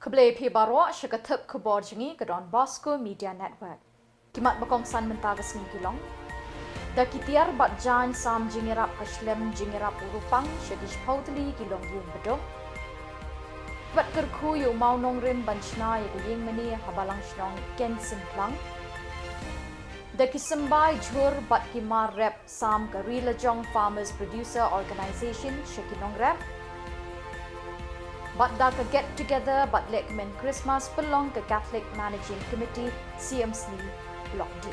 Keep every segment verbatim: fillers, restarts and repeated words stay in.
Khublei phi baroh sha ka thep khubor jong ngi ka Don Bosco Media Network. Ki mat ba kongsan mynta ka sngi ki long: da ki tiar bad jaiñ sam jingïarap ka shlem jingïarap u Rupang sha ki shiphew tylli ki longïing baduk. Bad kyrkhu ïa u mawnongrim ban shna ïa ka ïingmane ha balang shnong Ken Syntlang. Da ki symbai jhur bad ki mar rep sam ka Ri Lajong Farmers Producer Organisation sha ki nongrep. Bad da ka get together bad lehkmen Christmas pynlong ka Catholic Managing Committee, C M C Block D.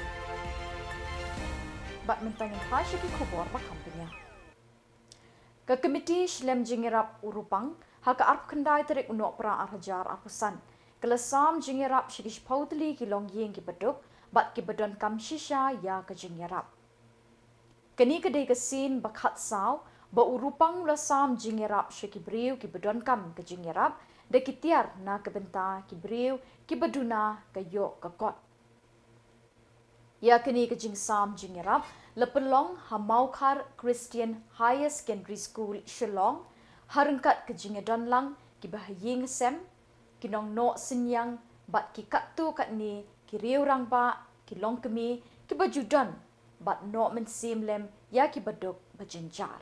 Bad mynta ngin phai sha ki khubor ba kham bniah. Ka Committee Shlem Jingïarap u Rupang, ha ka arphew khyndai tarik u Nohprah ar hajar arphew san, ka la sam jingïarap sha ki shiphew tylli ki longïing ki baduk bad ki badonkam shisha ïa ka jingïarap. Kane ka dei ka sien ba khatsaw ba u Rupang u la sam jingïarap sha ki briew ki badonkam ka jingïarap da ki tiar na ka bynta ki briew ki baduna ka ïoh ka kot. Ïa kane ka jingsam jingïarap la pynlong ha Mawkhar Christian Higher Secondary School, Shillong, ha ryngkat ka jingïadonlang ki ba ha ïing ha sem, ki nongnoh synñiang bad ki katto katne ki riew rangbah, ki longkmie, ki ba ju don bad noh mynsiem lem ïa ki baduk ba jynjar.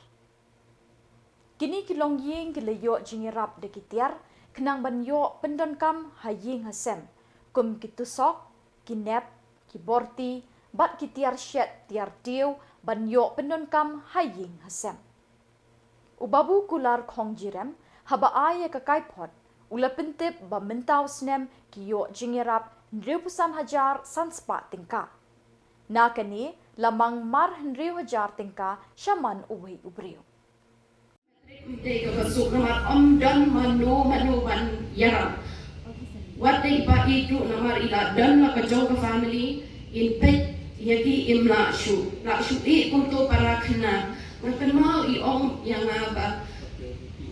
Kine ki longïing ki la ïoh jingïarap da ki tiar khnang ban ïoh pyndonkam ha ïing ha sem, kum ki tusok, ki nep, ki borti bad ki tiar shet tiar tiew ban ïoh pyndonkam ha ïing ha sem. U Babu Kular Khongjirem, haba ai ïa ka kaiphod, u la pyntip ba mynta u snem ki ïoh jingïarap hynriewphew san hajar san spah tyngka. Na kane la mang mar hynriew hajar tyngka sha man uwei u briew. Ym dei kaba suk namar ym don mano mano ban ïarap. Wat dei ba i tu namar i la don la ka jong ka family, in peit ïa ki im lah shuh, lah shuh i kumto para khynnah. Nga kynmaw i ong ïa nga ba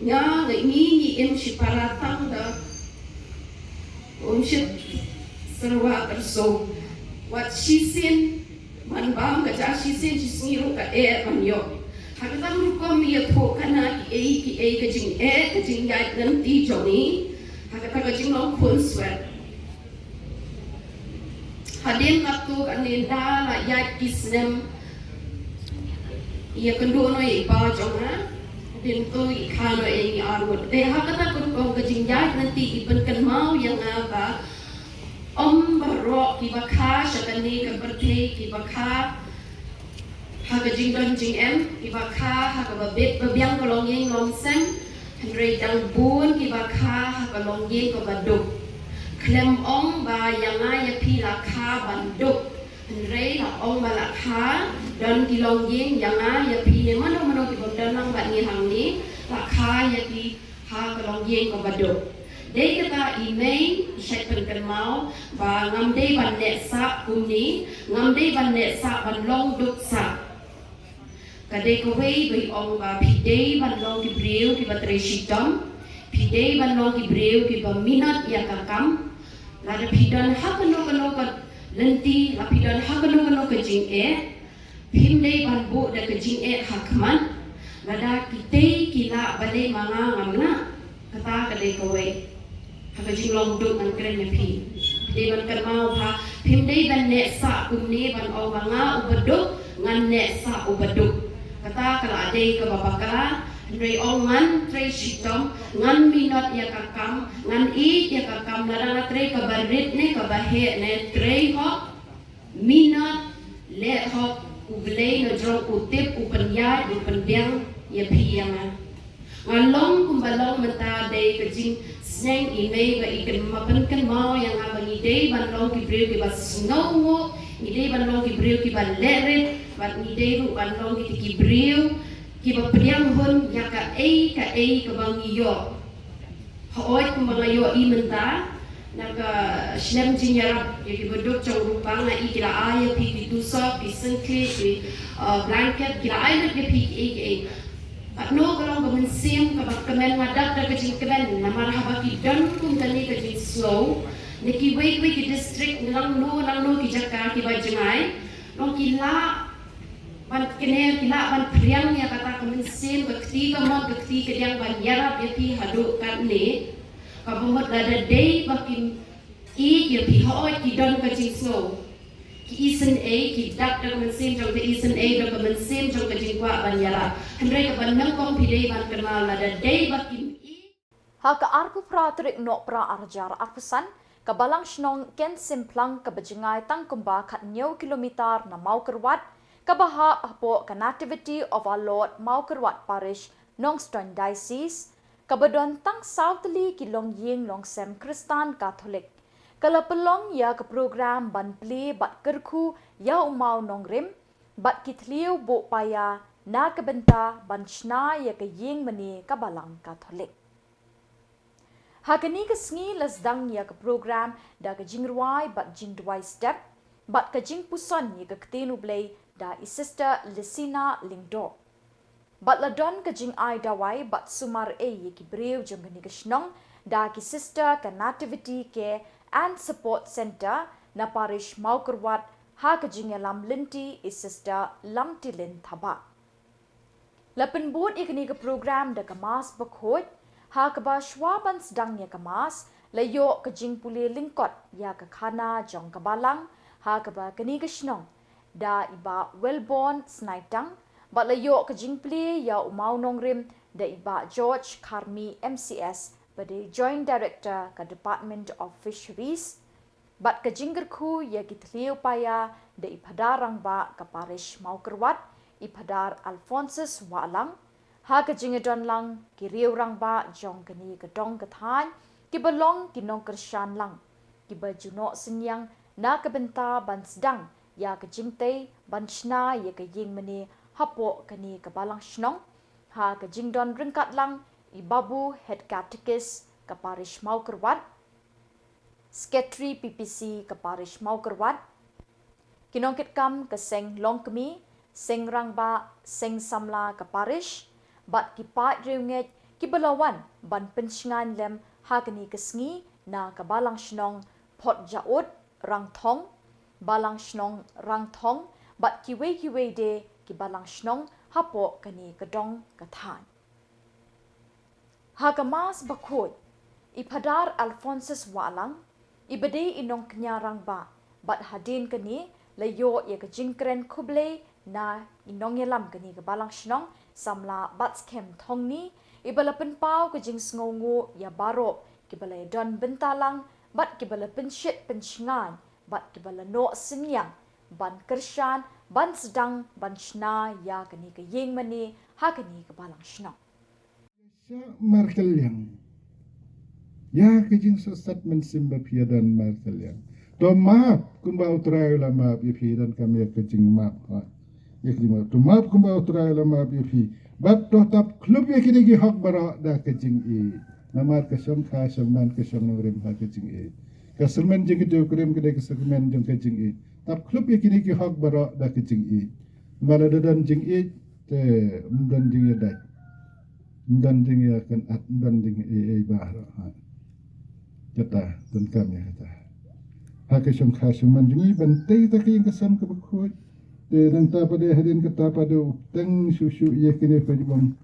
nga ngi ngi im shi para tang da um shit serwa terso. Wat shisien man bam ka ja shisien shi sngi ruh ka eh ban ïoh. Ha kata ka rukom ïathuh kana ki ei ki ei ka jingeh ka jingïaid lynti jong ngi ha kata ka jinglong khun swet. Hadien katto katne da la ïaid ki snem ïa kynduh noh ïa i pa jong nga. Hadien to i kha noh ïa ngi arngut. Te ha kata ka rukom ka jingïaid lynti i pynkynmaw ïa nga ba ym baroh kiba kha sha kane ka pyrthei kiba kha ha ka jingdon jingem, kiba kha ha kaba bit ba biang ka longïing longsem, hynrei dang bun kiba kha ha ka longïing kaba duk. Khlem ong ba ïa nga ïa phi la kha ban duk, hynrei la ong ba la kha don ki longïing ïa nga ïa phi ne mano mano kibym don lang bad ngi hangne, la kha ïa ki ha ka longïing kaba duk. Dei kata i mei i shait pynkynmaw ba ngam dei ban neh sah kumne, ngam dei ban neh sah ban long duk sah. Ka dei kawei ba i ong ba phi dei ban long ki briew kiba trei shitom, phi dei ban long ki briew kiba minot ïa ka kam. Lada phi don ha kano kano ka lynti, la phi don ha kano kano ka jingeh, phim dei ban buh da ka jingeh ha khmat, lada kitei ki lah balei ma nga ngam lah. Kata ka dei kawei ha ka jinglong duk ngan kren ïa phi. Phi dei ban kynmaw ba phim dei ban neh sah kumne ban ong ba nga uba duk ngan neh sah uba duk. Kata ka la dei kaba bakla. Hynrei ong ngan trei shitom, ngan minot ïa ka kam, ngan ïeit ïa ka kam, lada nga trei kaba rit ne kaba heh ne trei hok. Minot, leh hok, U Blei na jrong u tip u pynïaid u pynbiang ïa phi ïa nga. Nga long kumba long mynta dei ka jingsneng i mei ba i kynmaw pynkynmaw ïa nga ba ngi dei ban long ki briew kiba sngewnguh, ngi dei ban long ki briew kiba leh rit, bad ngi dei ruh ban long ki, ki briew kiba pdiang hun ïa kaei kaei kaba ngi ïoh. Hooid kumba nga ïohi mynta na ka shlem jingïarap ïa ki baduk jong u Rupang, nga i ki la ai ïa phi ki tusok, ki syngkhlieh, ki, uh, blanket, ki la ai lut ïa phi kiei kiei. Bad no ka long ka mynsiem kaba kmen, nga dap da ka jingkmen namar haba ki don kum kane ka jingsngew na kiwei kiwei ki district, nangno nangno ki jaka kiba jngai, long ki lah ban kner, ki lah ban phriang ïa kata ka mynsiem, ka kti kamon, ka kti kadiang ban ïarap ïa phi haduh katne. Kaba mut lada dei ba kim ïeit ïa phi, hooid ki don ka jingsngew. Ki isynei, ki dak da ka mynsiem jong ka isynei, da ka mynsiem jong ka jingkwah ban ïarap. Hynrei kaba nyngkong phi dei ban kynmaw lada dei ba kim ïeit. Ha ka arphew phra tarik Nohprah arhajar arphew san, ka Balang Shnong Ken Simplang kaba jngai tang kumba khathynñiew kilometer na Mawkyrwat, kaba hap hapoh ka Nativity of Our Lord Mawkyrwat Parish, Nongstoiñ Diocese, kaba don tang saw tylli ki longïing longsem Khristan Katholik. Ka la pynlong ïa ka program ban plie bad kyrkhu ïa u mawnongrim bad ki thliew buh paia na ka bynta ban shna ïa ka ïing mane ka Balang Katholik. Ha kane ka sngi la sdang ïa ka program da ka jingrwai bad jingduwai step bad ka jingpuson ïa ka ktien U Blei da i Sister Lisina Lyngdoh. Bad la don ka jingai dawai bad sumar ei ïa ki briew jong kane ka shnong da ki sister ka Nativity Care and Support Centre na Parish Mawkyrwat ha ka jingïalam lynti i Sister Lamtilin Thabah. La pynbud ïa kane ka program da ka Mass bakhuid, ha kaba shwa ban sdang ïa ka Mass, la ïoh ka jingpule lyngkot ïa ka khana jong ka Balang, ha kaba kane ka shnong da i Bah Wellborn Snaitang, bad la ïoh ka jingplie ïa u mawnongrim da i Bah George Kharmi M C S, ba dei Joint Director ka Department of Fisheries, bad ka jingkyrkhu ïa ki thliew paia da i Phadar Rangbah ka Parish Mawkyrwat, i Phadar Alphonsus Wahlang, ha ka jingïadon lang ki riew rangbah jong kane ka dong ka thaiñ, kiba long ki nongkyrshan lang, kiba ju noh synñiang na ka bynta ban sdang ïa ka jingtei ban shna ïa ka ïing mane hapoh kane ka Balang Shnong, ha ka jingdon ryngkat lang i Babu Head Catechist ka Parish Mawkyrwat, Secretary P P C ka Parish Mawkyrwat, ki nongkitkam ka Seng Longkmie, Seng Rangbah, Seng Samla ka Parish, bad ki paid riewngeit kiba la wan ban pynshngaiñ lem ha kane ka sngi na ka Balang Shnong Photjaud, Rangthong, Balang Shnong Rangthong, bad kiwei kiwei de ki Balang Shnong hapoh kane ka dong ka thaiñ. Ha ka Mass bakhuid, i Phadar Alphonsus Wahlang, iba dei i nongkñia rangbah, bad hadien kane la ïoh ïa ka jingkren khublei na i nongïalam kane ka Balang Shnong, Samla Batskhem Thongni, iba la pynpaw ka jingsngewnguh ïa baroh kiba la ïadon bynta lang, bad kiba la pynshit pynshngaiñ, bad kiba la noh synñiang ban kyrshan, ban sdang ban shna ïa kane ka ïing mane ha kane ka Balang Shnong. Shah markylliang ïa ka jingsatsat mynsiem ba phi ïadon markylliang. To map kumba U Trai u la map ïa phi, donkam ïa ka jingmap, ha. Ïa ka jingmap. To map kumba U Trai u la map ïa phi. Bad to tap khlum ïa kine ki hok baroh da ka jingïeit. Namar ka shongkha shongman ka shong nongrim ha ka jingïeit. Ka syrmen jong ka dei u krim ka dei ka syrmen jong ka jingïeit. Tap khlum ïa kine ki hok baroh da ka jingïeit. Namar lada don jingïeit te ym don jingïadait. Ym don jingïakynad, ym don jingïaiei baroh, ha. Kata, donkam ïa kata. Ha ka shongkha shongman jong ngi ban tei ïa ka ïing ka sem kaba khuid. Te nangta pat de hadien kata pat de u teng shuh shuh ïa kine pat jong.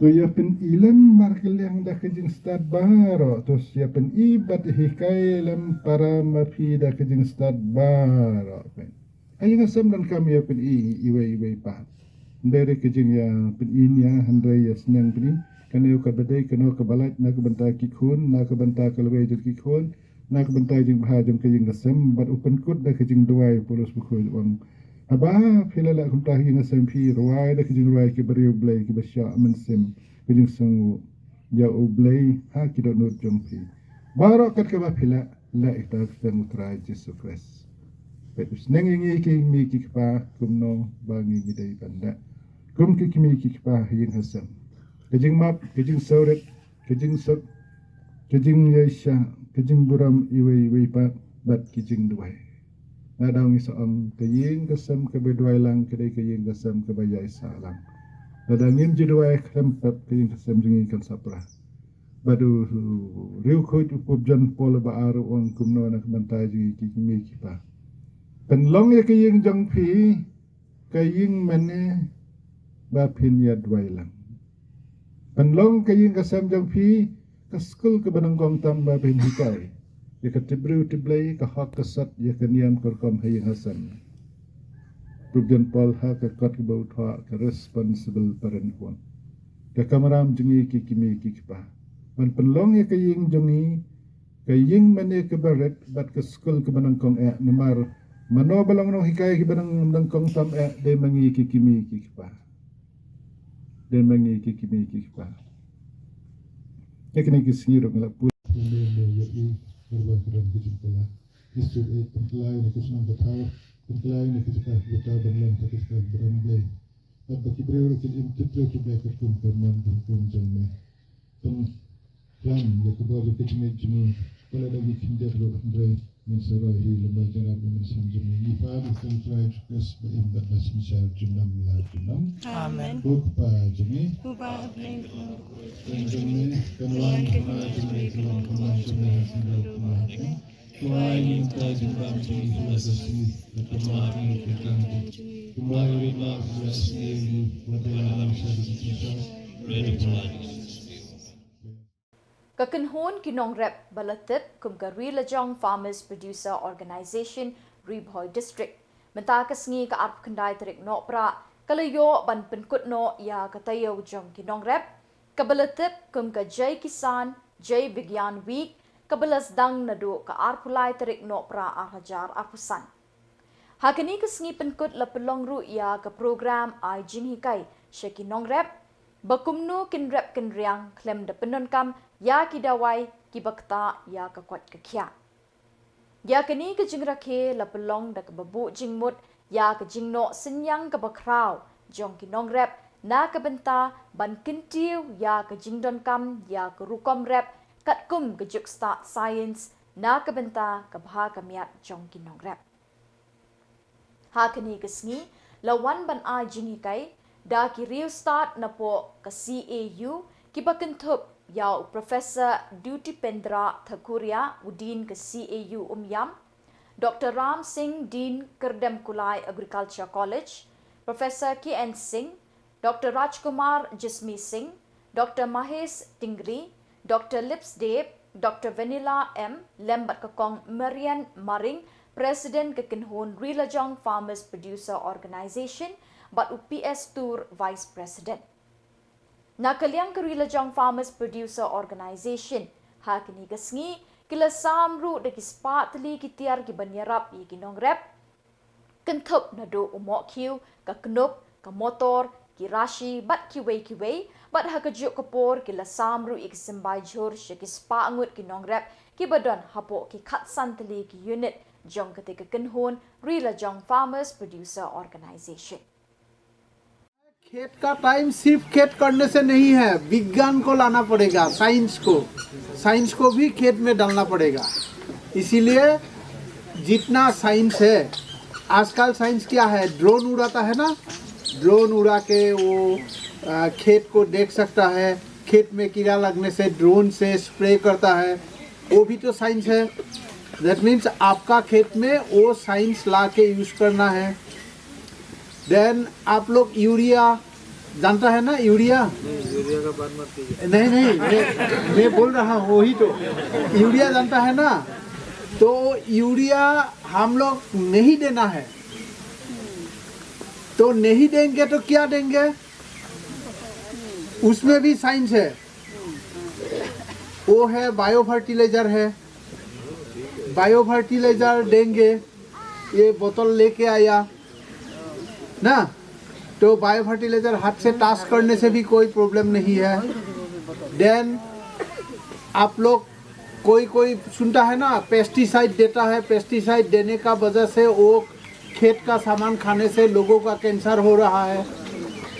To ïa pyni lem markylliang da ka jingstad baroh. To ïa pyni bad hikai lem para ma phi da ka jingstad baroh. Ka ïing ka sem donkam ïa pyni iwei iwei pat. Hynrei ka jingïa pyni nia hynrei ïa sneng pyni. Kane ka ba dei kano kaba lait na ka bynta ki khun, na ka bynta ka lawei jong ki khun, na ka bynta jingbha jong ka ïing ka sem, bad u pynkut da ka jingduwai u Paulus bakhuid u ong. Haba phi la leh kumta ha ka ïing ka sem phi, rwai da ka jingrwai ki briew Blei kiba shah mynsiem, ka jingsngew ïa U Blei ha ki dohnud jong phi. Baroh kat kaba phi leh, leh ïa ka kyrteng U Trai Jisu Khrist. Peit u sneng ïa ngi ki kmie ki kpa kumno ba ngi ngi dei ban leh kum ki kmie ki kpa ha ïing ha sem. Ka jingmap, ka jingsawrit, ka jingsuk, ka jingïaishah, ka jingburom iwei iwei pat, bad ki jingduwai. Nga dang ngi sa ong ka ïing ka sem kaba duwai lang ka dei ka ïing ka sem kaba ïaishah lang. Lada ngim ju duwai khlem pep ka ïing ka sem jong ngi kan sa pra. Bad u riewkhuid u Pope John Paul ba ar u ong kumno na ka bynta jong ngi ki kmie ki kpa. Pynlong ïa ka ïing jong phi ka ïing mane ba phin ïa duwai lang. Pynlong ka ïing ka sem jong phi Ka skul kaba nyngkong tam ba phin hikai ïa ka tip briew tip Blei, ka hok ka sot, ïa ka niam ka rukom ha ïing ha sem. Prup don Paul ha ka kot kaba u thoh ka responsible parenthood. Ka kamram jong ngi ki kmie ki kpa ban pynlong ïa ka ïing jong ngi ka ïing mane kaba rit bad ka skul kaba nyngkong eh, namar mano ba long nonghikai kiba nyng-, nyngkong tam eh, dei ma ngi ki kmie ki kpa. Dei ma ngi ki kmie ki kpa. Ïa kine ki sngi ruh ngi la put. Ïa me, ïa me, ïa i, Harbah kren ki jingkylla. Ki sut eh, pynkylla ïa ki shnong ki thaw, pynkylla ïa ki jaka ki bynta ban long ha ki jaka ki bynta ban Blei. Bad ba ki briew ruh kin im tip briew tip Blei katkum ka mon ka hukum jong me. Pynkylla ïa ka bor ïa ka jingngeit jong ngi, ba lada ngi khyndiat ruh hynrei ngin sa roi hi lem bad jingïarap ïa ka mynsiem jong ngi. Ngi pan ïa ka kyrteng Jisu Khrist ba im bad ba synshar junom la junom. Amen. Ko Kpa jong ngi. Uba ha bneng, ka long ka burom jong me, kan wan ka hima jong me, kan long ka mon jong me ha ka khyndew kumba ha bneng. To ai ïa ngi mynta ka jingbam jong ngi ha kane ka sngi, bad to map ïa ngi ki kyrteng jong ngi, kumba ngi map ïa ki kynthei jong ngi, wat ïa lam ngi sha ki jingkyrshan, hynrei to pynlait ngi sha ki jingkyrshan. Ka kynhun ki nongrep ba la tip kum ka Ri Lajong Farmers Producer Organization, Ri Bhoi District, mynta ka sngi ka arphew khyndai tarik Nohprah, ka la ïoh ban pynkut noh ïa ka taïew jong ki nongrep kaba la tip kum ka Jai Kisan Jai Vigyan Week, kaba la sdang naduh ka arphew lai tarik Nohprah ar hajar arphew san. Ha kane ka sngi pynkut la pynlong ruh ïa ka program ai jinghikai sha ki nongrep ba kumno kin rep kin riang khlem da pyndonkam ïa ki dawai kiba ktah ïa ka koit ka khiah. Ïa kane ka jingrakhe la pynlong da kaba buh jingmut ïa ka jingnoh synñiang kaba khraw jong ki nongrep na ka bynta ban kyntiew ïa ka jingdonkam ïa ka rukom rep katkum ka juk stad science na ka bynta ka bha ka miat jong ki nongrep. Ha kane ka sngi la wan ban ai jinghikai da ki riewstad napoh ka C A U kiba kynthup ïa u Professor Dutipendra Thakuria, u Dean ka C A U Umiam, Doctor Ram Singh, Dean Kyrdemkulai Agriculture College, Professor K N Singh, Doctor Rajkumar Jismi Singh, Doctor Mahesh Tingri, Doctor Lips Deb, Doctor Vanilla M, lem bad ka Kong Marian Maring, President ka kynhun Ri Lajong Farmers Producer Organization, bad u P S Tur, Vice President. Na ka liang ka Ri Lajong Farmers Producer Organization, ha kane ka sngi ki la sam ruh da ki spah tylli ki tiar kiban ïarap ïa ki nongrep, kynthup naduh u mohkhiew, ka knup, ka motor, ki rashi bad kiwei kiwei, bad ha kajuh ka por ki la sam ruh ïa ki symbai jhur sha ki spah ngut ki nongrep kiba don hapoh ki khatsan tylli ki unit jong katei ka kynhun Ri Lajong Farmers Producer Organization. खेत का टाइम सिर्फ खेत करने से नहीं है, विज्ञान को लाना पड़ेगा, साइंस को, साइंस को भी खेत में डालना पड़ेगा। इसीलिए जितना साइंस है, आजकल साइंस क्या है, ड्रोन उड़ाता है ना, ड्रोन उड़ा के वो, अ, खेत को देख सकता है, खेत में कीड़ा लगने से ड्रोन से स्प्रे करता है, वो भी तो साइंस है। दैट मीन्स आपका खेत में वो साइंस ला के यूज़ करना है। देन आप लोग यूरिया जानता है ना, यूरिया? नहीं, यूरिया का बात मत कीजिए। नहीं, नहीं, मैं, मैं बोल रहा हूँ वही तो। यूरिया जानता है ना? तो यूरिया हम लोग नहीं देना है। तो नहीं देंगे तो क्या देंगे? उसमें भी साइंस है। वो है, बायो फर्टिलाइजर है, बायो फर्टिलाइजर देंगे। ये बोतल लेके आया ना, तो बायो फर्टिलाइजर हाथ से टच करने से भी कोई प्रॉब्लम नहीं है। देन आप लोग कोई कोई सुनता है ना, पेस्टिसाइड देता है, पेस्टिसाइड देने का वजह से वो खेत का सामान खाने से लोगों का कैंसर हो रहा है।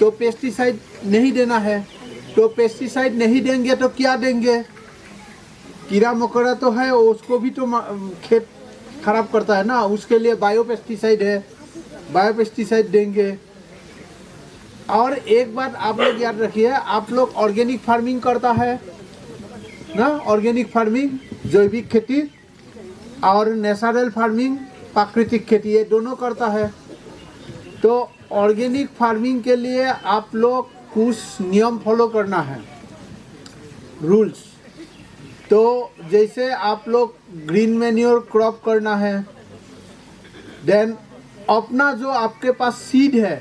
तो पेस्टिसाइड नहीं देना है। तो पेस्टिसाइड नहीं देंगे तो क्या देंगे? कीड़ा मकोड़ा तो है, उसको भी तो मा-, खेत खराब करता है ना, उसके लिए बायो पेस्टिसाइड है, बायो पेस्टिसाइड देंगे। और एक बात आप लोग याद रखिए, आप लोग ऑर्गेनिक फार्मिंग करता है ना, ऑर्गेनिक फार्मिंग, जैविक खेती, और नेचुरल फार्मिंग, प्राकृतिक खेती, ये दोनों करता है। तो ऑर्गेनिक फार्मिंग के लिए आप लोग कुछ नियम फॉलो करना है, रूल्स। तो जैसे आप लोग ग्रीन मैन्योर क्रॉप करना है, देन अपना जो आपके पास सीड है,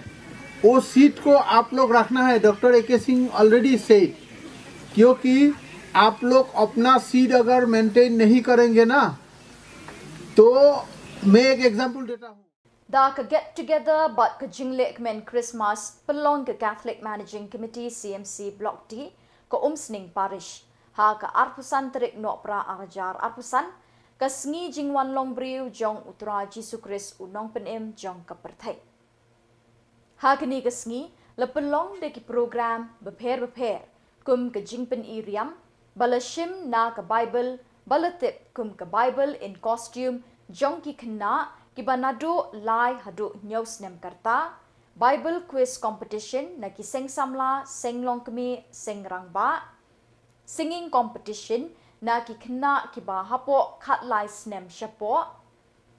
वो सीड को आप लोग रखना है। डॉक्टर एके सिंह ऑलरेडी सेड, क्योंकि आप लोग अपना सीड अगर मेंटेन नहीं करेंगे ना, तो मैं एक एग्जांपल देता हूँ। Da ka get together bad ka jingleh kmen Christmas, pynlong ka Catholic Managing Committee C M C Block D, ka Umsning Parish, ha ka arphew san tarik Nohprah arhajar arphew san, ka sngi jingwan long briew jong U Trai Jisu Khrist u nongpynim jong ka pyrthei. Ha kane ka sngi, la pynlong da ki program bapher bapher, kum ka jingpyni riam, ba la shim na ka Bible, ba la tip kum ka Bible in costume, jong ki khynnah, kiba naduh lai haduh hynñiew snem ka rta, Bible quiz competition na ki seng samla, seng longkmie, seng rangbah, singing competition na ki khynnah kiba hapoh khatlai snem shapoh,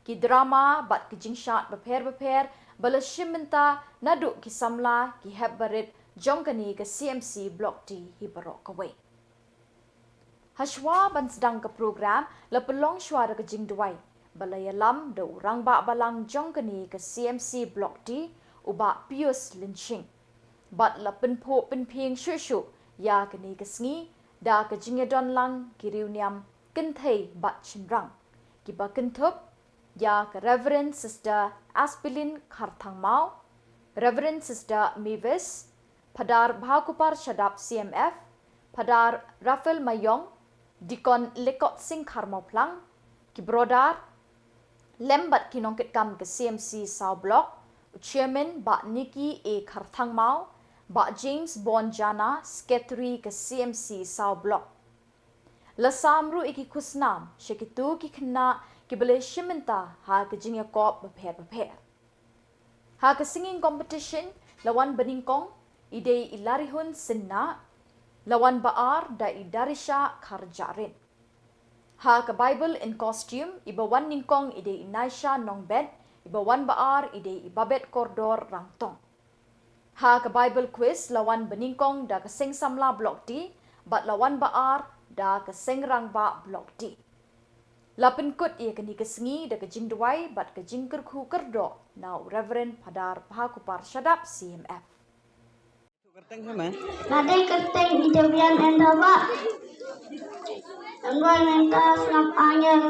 ki drama bad ki jingshad bapher bapher, ba la shim bynta naduh ki samla, ki hep barit jong kane ka C M C Block D hi baroh kawei. Hashwa ban sdang ka program, la pynlong shuwa da ka jingduwai, ba la ïalam da u rangbah balang jong kane ka C M C Block D, u Bah Pius Lynshing. Bad la pynphuh pynphieng shuh shuh ïa kane ka sngi, da ka jingïadon lang ki riewniam kynthei bad shynrang, kiba kynthup ïa ka Reverend Sister Aspilin Kharthangmaw, Reverend Sister Mavis, Phadar Bhakupar Shadap C M F, Phadar Raphael Mayong, Deacon Lekot Singh Kharmawphlang, ki brother, lem bad ki nongkitkam ka C M C Saw Block, u Chairman Bah Nicky A Kharthangmaw, Bah James Bon Jana, Secretary ka C M C Saw Block. La sam ruh ïa ki khusnam sha kito ki khynnah kiba la shim bynta ha ka jingïakop bapher bapher. Ha ka singing competition, la wan banyngkong i dei i Larihun Synnah, la wan ba ar da i Darisha Kharjahrin. Ha ka Bible in costume, iba wan nyngkong i dei i Naisha Nongbet, iba wan ba ar i dei i Babet Kordor Rangtong. Ha ka Bible quiz, la wan banyngkong da ka seng samla Block D, bad la wan ba ar da ka seng rangbah Block D. La pynkut ïa kane ka sngi da ka jingduwai bad ka jingkyrkhu kyrdoh na u Reverend Phadar Bhakupar Shadap C M F. Nga dei kyrteng i Debian Endaba. Ngan mynta sngap angel.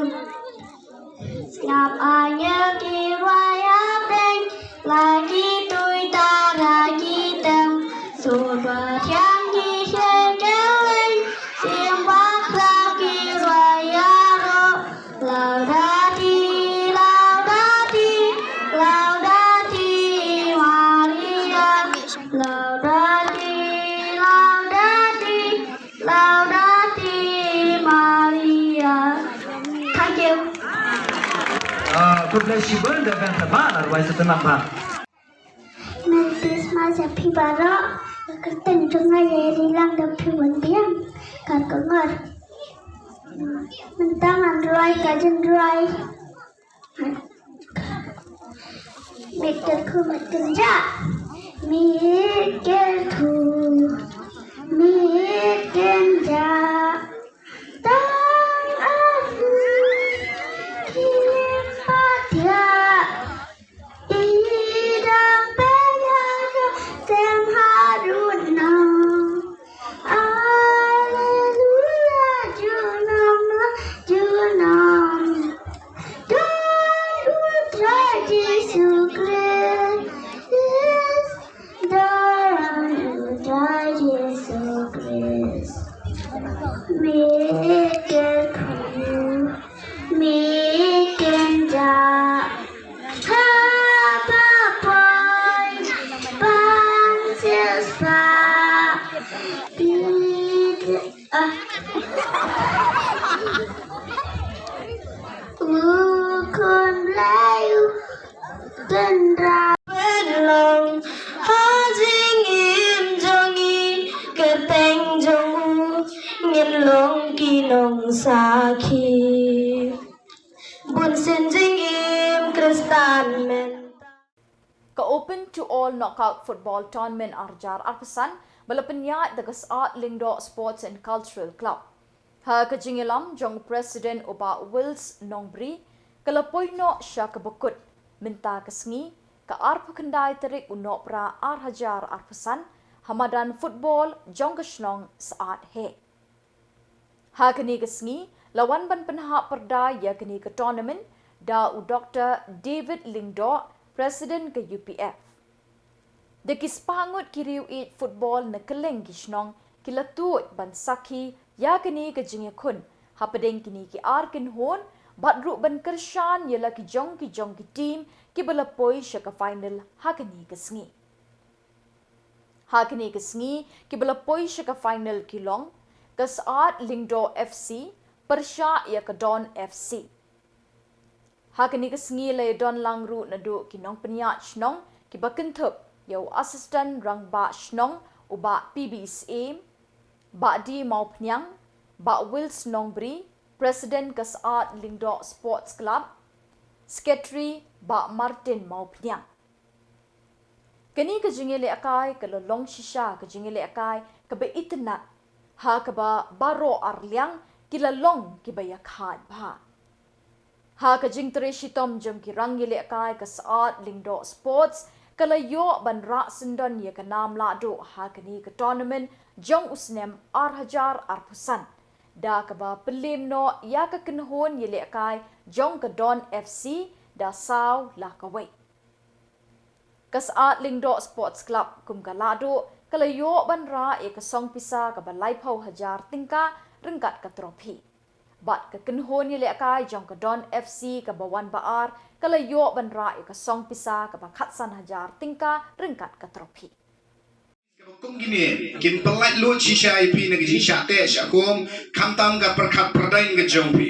Sngap angel ki rwai hapdeng, la ki tui tara ki tem. Sur ba thiang ki sher kylleng, sim bakla ki rwai ïaroh. Laudate, laudate, laudate Maria. Laudate, laudate, laudate Maria. Thank you. Ah, khublei shibun da ban thabha, rwai sha tnat bha. Merry Christmas ïa phi baroh. Ka kyrteng jong nga ïa ri lang da phi wan biang. Kar ka ngor. Mynta ngan rwai ka jingrwai. Miet kyrkhu miet kynjah. Miet kyrkhu miet kynjah. Tang ahu kim pat ïa. I dang pynïaid sem haduh nong. Alleluia, junom la junom. Don U Trai Jisu Khrist. Don U Trai Jisu Khrist. Miet kyrkhu miet kynjah. Haba poi ban siewspah. Phi, ah. U Khun Blei u tynrai. Pynlong ha jingim jong ngi kyrteng jong u, ngin long ki nongsakhi. Bunsien jingim Khristan mynta. Ka Open to All Knockout Football Tournament arhajar arphew san, ba la pynïaid da ka Syed Lyngdoh Sports and Cultural Club. Ha ka jingïalam jong u President u Bah Wills Nongbri, ka la poi noh sha kaba kut mynta ka sngi, ka arphew khyndai tarik u Nohprah arhajar arphew san, ha madan football jong ka shnong Syiemlieh. Ha kane ka sngi, la wan ban pynhap pyrda ïa kane ka tournament da u Doktor David Lyngdoh, President ka U P F. Da ki spah ngut ki riew ïeit football na kylleng ki shnong ki la tuid ban sakhi ïa kane ka jingïakhun hapdeng kine ki ar kynhun, bad ruh ban kyrshan ïa la ki jong ki jong ki team kiba la poi sha ka final ha kane ka sngi. Ha kane ka sngi kiba la poi sha ka final ki long ka Syiemlieh F C pyrshah ïa ka Don F C. Ha kane ka sngi la ïadon lang ruh naduh ki nongpynïaid shnong kiba kynthup ïa u Assistant Rangbah Shnong u Bah P B Syiem, Bah D Mawphniang, Bah Wills Nongbri, President ka Syiemlieh Sports Club, Secretary Bah Martin Mawphniang. Kane ka jingïalehkai ka la long shisha ka jingïalehkai kaba itynnad, ha kaba baroh arliang ki la long kiba ïakhaid bha. Ha ka jingtrei shitom jong ki rangïalehkai ka Syiemlieh Sports ka la ïoh ban rah syndon ïa ka nam lahduh ha kane ka tournament jong u snem arhajar arphew san, da kaba pynlem noh ïa ka kynhun ïalehkai jong ka Don F C da saw la kawei. Ka Syiemlieh Sports Club kum ka lahduh ka la ïoh ban rah ïa ka song pisa kaba laiphew hajar tyngka ryngkat ka trophy. Bad ka kynhun ïalehkai jong ka Don F C kaba wan ba ar ka la ïoh ban rah ïa ka song pisa kaba khatsan hajar tyngka ryngkat ka trophy. Kum kine kin pynlait lut shisha ïa phi na ka jingshah teh shah khum, khamtam ka pyrkhat pyrdaiñ ka jong phi.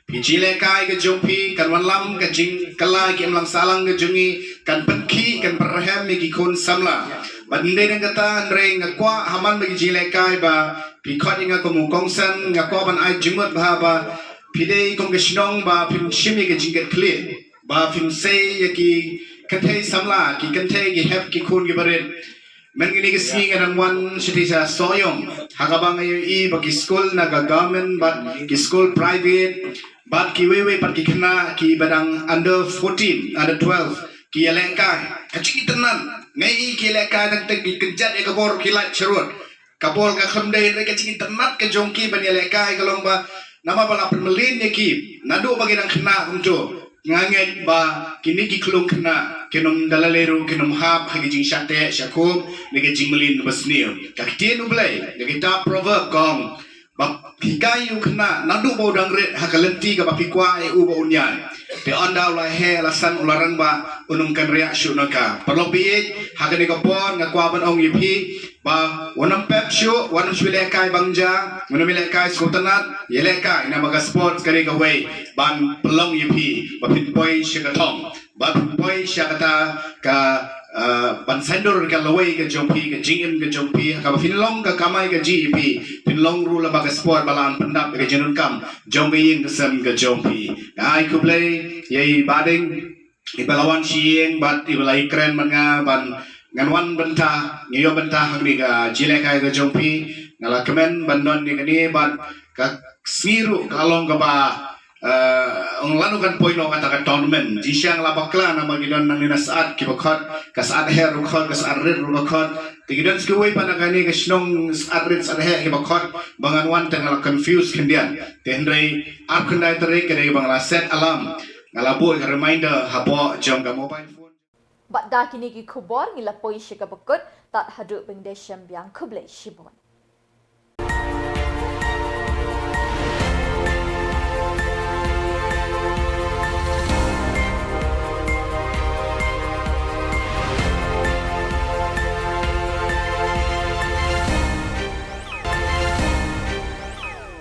Phi jingïalehkai ka jong phi kan wanlam ka jingkylla ki imlang sahlang ka jong ngi, kan pynkhih kan pynrhem ïa ki khun samla. Bad ym dei tang kata hynrei nga kwah ha man ba ki jingïalehkai ba phi khot ïa nga kum u kongsan, nga kwah ban ai jingmut bha ba phi dei kum ka shnong ba phin shim ïa ka jingkitkhlieh, ba phin sei ïa ki kynthei samla, ki kynthei ki hep ki khun kiba rit. Mynta kine ki sngi nga dang wan shatei sha Sohiong, ha kaba nga ïohi ba ki skul na ka government bad ki skul private bad kiwei wei pat ki khynnah kiba dang under fourteen, under twelve, ki ïalehkai. Ka jingitynnad, nga ïohi ki ïalehkai tang tang ki kynjat ïa ka bor ki lait sharud. Ka bor ka khlem dei, hynrei ka jingitynnad ka jong ki ban ïalehkai ka long ba namar ba la pynmlien ïa ki naduh ba ki dang khynnah kumto. Nga ngeit ba kine ki khyllung khynnah kin ym da lei lei ruh kin ym hap ha ki jingshah teh shah khum ne ka jingmlien kaba sniew. Ka ktien U Blei, ka kitab Proverb ka ong ba hikai ïa u khynnah naduh ba u dang rit ha ka lynti kaba phi kwah ïa u ba un ïaid. Te ynda u la heh la san u la rangbah un ym kynriah shuh na ka. Paralok baieit, ha kane ka por nga kwah ban ong ïa phi ba wat nym pep shuh, wat nym shu ïalehkai bang ja, wat nym ïalehkai sngewtynnad, ïalehkai namar ka sports ka dei kawei ban pynlong ïa phi ba phin poi sha ka thong, ba phin poi sha kata ka, eh, ban saiñdur ka lawei ka jong phi, ka jingim ka jong phi, ha kaba phin long ka kamai kajih ïa phi, phin long ruh lem bad ka sport ba lah pyndap ïa ka jingdonkam jong ka ïing ka sem ka jong phi. Nga ai khublei ïa i Bah Ding, iba la wan sha ïing bad iba la ïakren bad nga ban, ngan wan bynta, ngan ïoh bynta hangne ka jingïalehkai ka jong phi. Nga la kmen ban don ïa kane bad ka sngi ruh ka long kaba, eh, ong lano kan poi noh kata ka tournament. Jingshisha nga la bakla namar ki don nangne na Syiemlieh kiba khot, ka Syiemlieh ruh khot, ka Syiemrit ruh khot. Te ki don sa kiwei pat na kane ka shnong Syiemrit Syiemlieh kiba khot, ba ngan wan te nga la confuse khyndiat. Te hynrei arphew khyndai tarik ka dei ba nga la set alarm, nga la buh ka reminder hapoh jong ka mobile phone. Bad da kine ki khubor ngi la poi sha kaba kut, tad haduh ban ïashem biang, khublei shibun.